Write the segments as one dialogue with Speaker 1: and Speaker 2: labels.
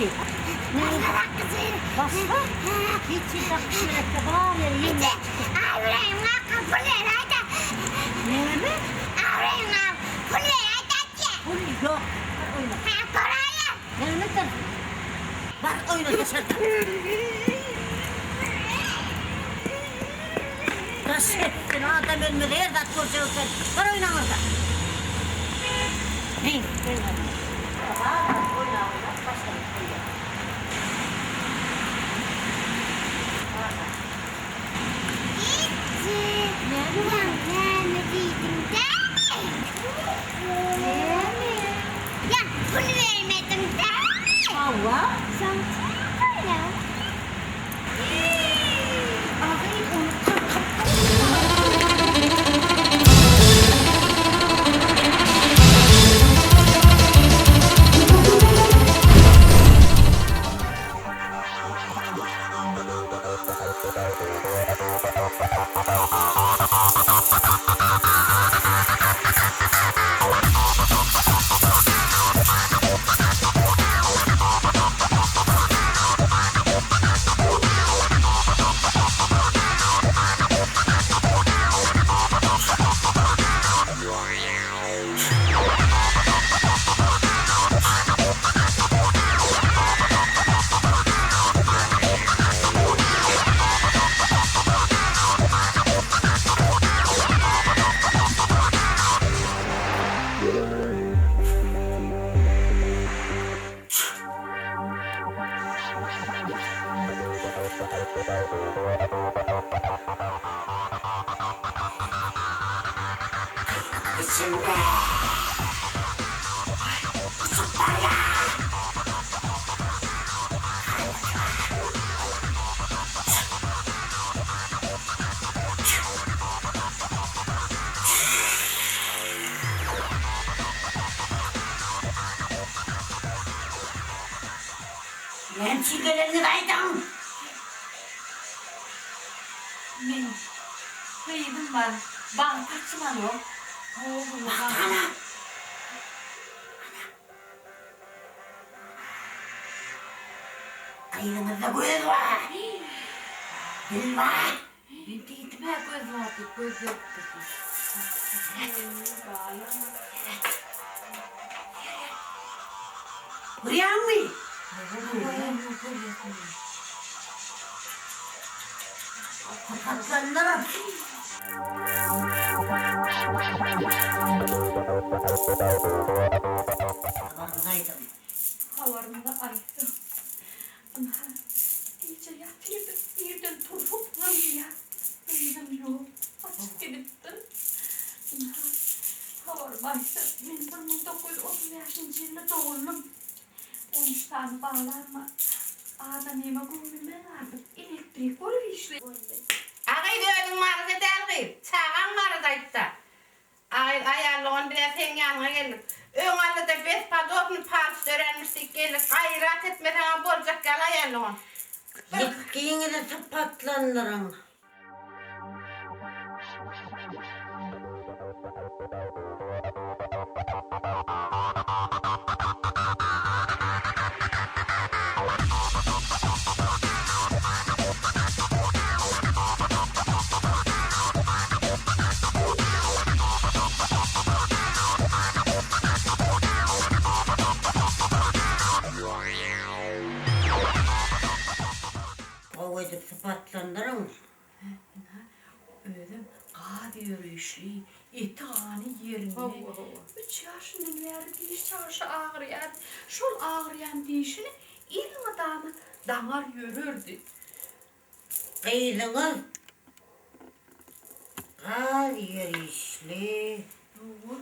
Speaker 1: Näme? Başga? Hiç ýerde akyş gerekde bar ýeri ýeňläp çykdy.
Speaker 2: Abraýyň kaka pul beräýdä.
Speaker 1: Näme?
Speaker 2: Abraýyň kaka pul beräýdä diýýä.
Speaker 1: Pul ýok. Bar oýna.
Speaker 2: Hä göräýä.
Speaker 1: Näme edersiň? Bar oýna daşarda. Daş etsin, adam ölmez, her zat görjek eken. Bar oýna aňyrda. Heý, oýna. Bar zat oýna oýnap başlanyp goýýar. Bar zat.
Speaker 2: Gitdi. Näme näme diýdiň dämi?
Speaker 1: Näme?
Speaker 2: Ýa pul bermediň dämi?
Speaker 1: Hawa.
Speaker 2: Soň çakyr.
Speaker 1: Näme üçin geleniňizi aýdyň!
Speaker 3: Meň gyzym bar, bagty açylanok.
Speaker 1: Bagty ana! Ana! Gyzyňyzda göz bar! Dil bar!
Speaker 3: Men diýdim-ä göz bar diýip, göz ýokdur diýip.
Speaker 1: Görýäňmi? Sypatlandyr. Habaryňyzy aýdyň.
Speaker 3: Habarymyzy aýtsak. Ynha, gije ýatyrdyk, irden tursak zynýa, gyzym ýok, gaçyp gidipdir. Ynha, habarymy aýtsak, men 1935-nji ýylda doguldym. On üç sany balam bar. Adamyma göwnümden artyk elektrik bolup işleýär.
Speaker 4: A gyz özüň barada däl gyz, çagaň barada aýtda. Aý, aýallygan biz-ä seň ýanyňa geldik. Öň aldyda bespodobny palç döränmiş diýip geldik. Gaýrat etmeseňem boljak ýaly aýallygan.
Speaker 1: Ýitgiňizi sypatlandyryň. Gowy edip sypatlandyryň.
Speaker 3: Hä, ynha, özem gaz ýörişli, eti-gany ýerinde. Üç ýaşyndan bäri diş çaşy agyrýardy. Şol agyrýan dişini elmydama daňar ýörerdi.
Speaker 1: Gyzyňyz gaz ýörişli.
Speaker 3: Hawa.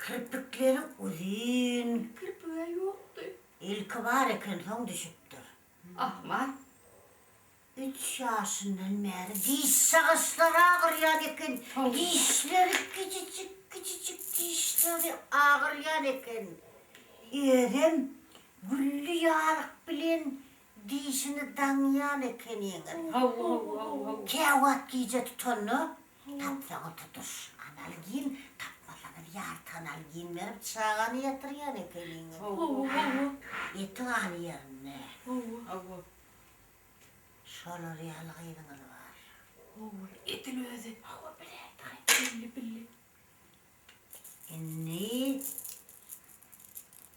Speaker 1: Kirpikleri uzyn.
Speaker 3: Kirpig-ä ýokdy.
Speaker 1: Ilki bar eken, soň düşüpdir.
Speaker 4: Ahmal.
Speaker 1: Üç ýaşyndan bäri diş şagaçlary agyrýan eken. Dişleri kiçijik-kiçijik dişleri agyrýan eken. Özem gülli ýalyk bilen Dişini daňýan ekeniňiz. Käwagt gije tutanda, tapsaňyz tutuş analgin, tapmasaňyz ýarty analgin berip çagany ýatyrýan ekeniňiz. Eti gany ýerinde.
Speaker 4: Hawa.
Speaker 1: Şolar ýaly gyzyňyz bar.
Speaker 3: Hawa, edil özi.
Speaker 4: Hawa, bilerdi.
Speaker 3: Billi, billi.
Speaker 1: Indi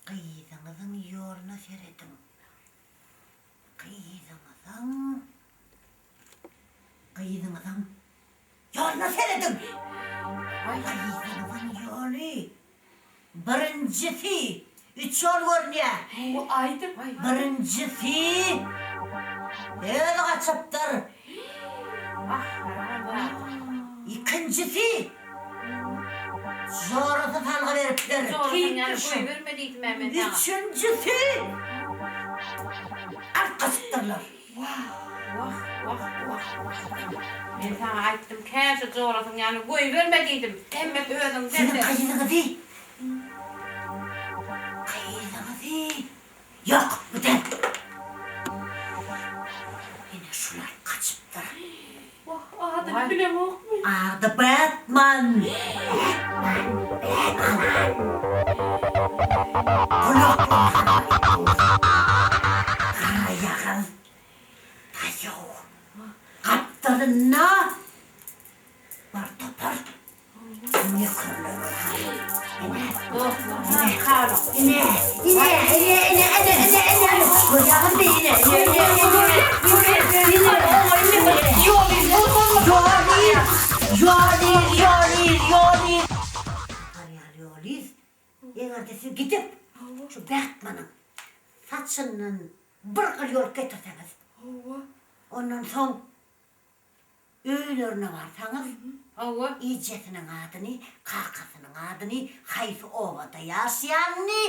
Speaker 1: gyzyňyzyň ýoluna serediň. Gyzyňyzyň, gyzyňyzyň ýoluna serediň! Gyzyňyzyň ýoly birinjisi, üç ýol görünýär.
Speaker 3: Bu aýdym.
Speaker 1: Birinjisi özi gaçypdyr. Ikinjisi jorasy salgy beripdir. Üçünjisi alyp gaçypdyrlar.
Speaker 4: Wah, wah, wah, wah. Men saňa aýtdym, käşe jorasyň ýanyna goýberme diýdim. Hemmesi özüňden.
Speaker 1: Siziň gyzyňyzy, gyzyňyzy Ýok, bu däl. Ine şular gaçypdyr.
Speaker 3: Wah, adyny bileňokmy?
Speaker 1: Ady Batman. Batman, Batman. Gulaklary haraý dur. Garaýagyz daýaw. Gapdalynda bir topar Eger-de siz gidip, şu Batmanyň saçyndan bir gyl ýolup getirseňiz, ondan soň Öýlerine barsaňyz, ejesiniň adyny, kakasynyň adyny, haýsy obada ýaşaýanyny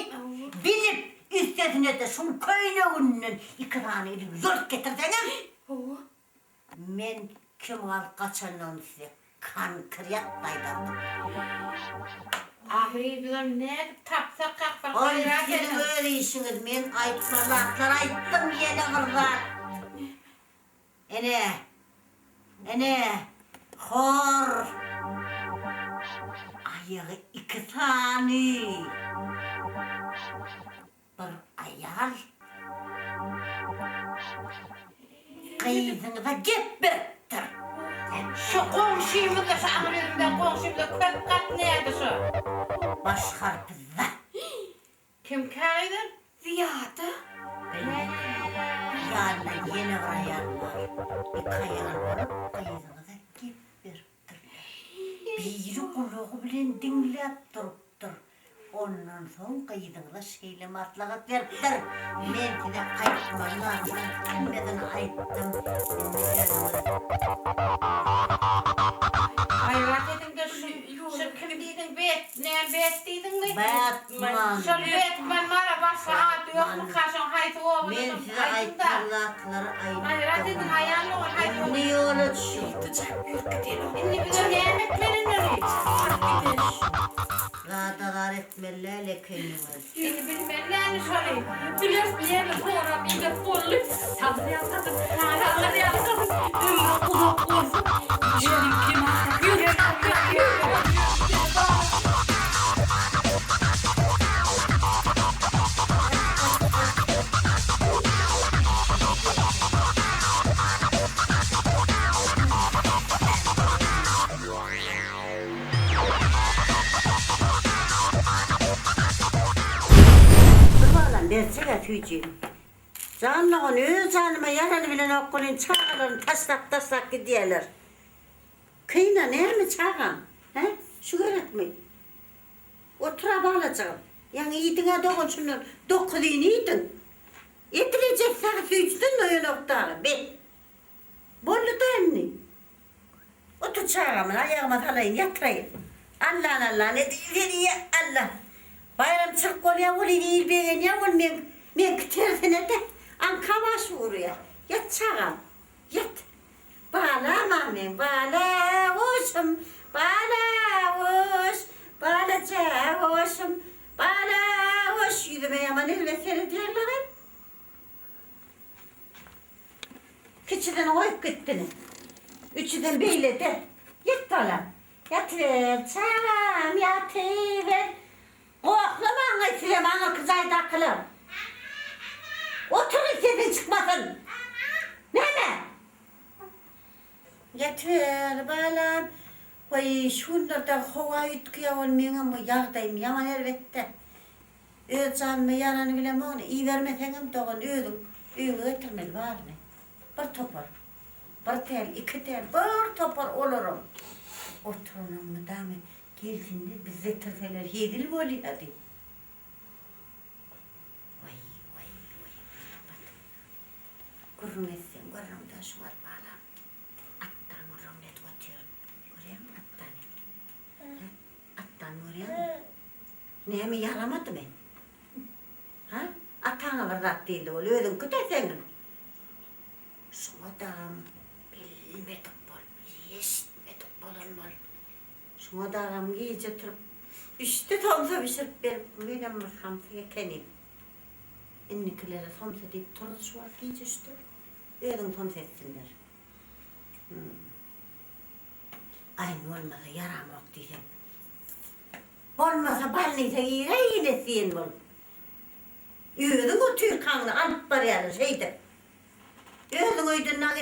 Speaker 1: bilip, üstesine-de şuň köýneginden iki sany ilik ýolup getirseňiz, men kim alyp gaçanyny size konkret aýdardym.
Speaker 4: Ahyry biz ony nädip tapsak kaksak
Speaker 1: Ol
Speaker 4: gaýrat
Speaker 1: siziň
Speaker 4: ediň.
Speaker 1: öz işiňiz, men aýtmaly zatlary aýtdym, ýene bir zat. Ene, ene, hor. Aýagy iki sany. Bir aýal. Gyzyňyza gep beripdir.
Speaker 4: Şu goňşymyzda şu aňry ýüzünde goňşymyzda köp gatnaýardy şu.
Speaker 1: Baş harpy Z.
Speaker 4: Kimkä gyzym?
Speaker 3: Zyýada.
Speaker 1: Ýanynda ýene bir aýal bar. Iki aýal bolup gyzyňyza gep beripdirler. Biri gulagy bilen diňläp durupdyr. Ondan soň gyzyňyza şeýle maslahat beripdir, Men size aýtmaly zatlaryň hemmesini aýtdym, indi özüňiz.
Speaker 4: Gaýrat ediňde şu şu kim diýdiň bet näme bet diýdiňmi?
Speaker 1: Batman.
Speaker 4: Şol Batman bara başga ady ýokmyka şoň haýsy
Speaker 1: Men
Speaker 4: obadan
Speaker 1: size
Speaker 4: aýdyňda.
Speaker 1: aýtmaly zatlary
Speaker 4: Gaýrat
Speaker 1: aýtdym.
Speaker 4: ediň aýal ogul haýsy
Speaker 1: Indi ýola düşüň.
Speaker 4: Indi bize näme etmeli indi?
Speaker 1: Zada zar etmeli däl ekeniňiz.
Speaker 4: Indi bilmeli näme şony.
Speaker 3: Bileris diýende sorap idep boldy. Sabyr ýalkasyn, sabyr ýalkasyn, ömri uzak bolsun. Gelin kemal tapýar, ýör, ýör, ýör.
Speaker 1: Bir balam berjek-ä süýjini. Jan dogan, öz janyma ýarany bilenok welin, çagalaryny taşlap-taşlap gidýärler. Kyn-a, näme çagam? Hä? Şu gerekmi? Otur-a balajygym. Ýaňy iýdiň-ä dogan şundan dokuzyny iýdiň. Edil ejesi saňa süýjüden doýanok dagy, be. Boldy-da indi. Otur çagam, aýagyma salaýyn, ýatyraýyn. Allan Allan, seni ýa Alla. Baýramçylyk bolýar welin il begenýär, ol meň, meňki tersine-de, aňka baş urýar. Ýat çagam, ýat. Balam-a meň, bala guşum, bala guş, balaja guşum, bala guş. Ýüzüme ýaman erbet seredýärler-ä. Kiçisini goýup gitdiniz. Üçüsem beýlede. Ýat balam. Ýatyber, çagam, ýatyber. Gohlamaň-aý sizem aňyrky jaýdakylar. Otur sesiň çykmasyn. Näme? Ýatyber balam. Waý, şu günlerde howa üýtgeýär ol meňem bu ýagdaýym ýaman erbetde. Öz janyma ýarany bilemok, ibermeseňem dogan özüň öýüňe getirmeli baryny. Bir topar. Bir däl, iki däl, bir topar olaram. Oturanam mydama gelsinde biz getirseler hezil bolýa diýip. Waý, waý, waý, batyp. Gürrüň etseň, gürrüňden şu wagt balam. Atdan gürrüň edip otyryn. Görýäňmi Atdany? Hä? Atdan görýäňmi? Näme ýaramadymy? Hä? Ataňa bir zat diýildi ol özüňki-dä seňiň. Şuňa dagam bilmedik bolup, eşitmedik bolan bol. Şuňa dagam gije turup, üçde somsa bişirip berip, menem bir samsyk ekenim. Indikilere somsa diýip turdy şu wagt gije üçde. Özüň somsa etsinler. Hum. Gaýyn bolmasa ýaramok diýseň. Bolmasa balnisa giräý ine diýen bolup. Özüň otyrkaňda alyp barýarlar şeýdip. Özüň öýden nag.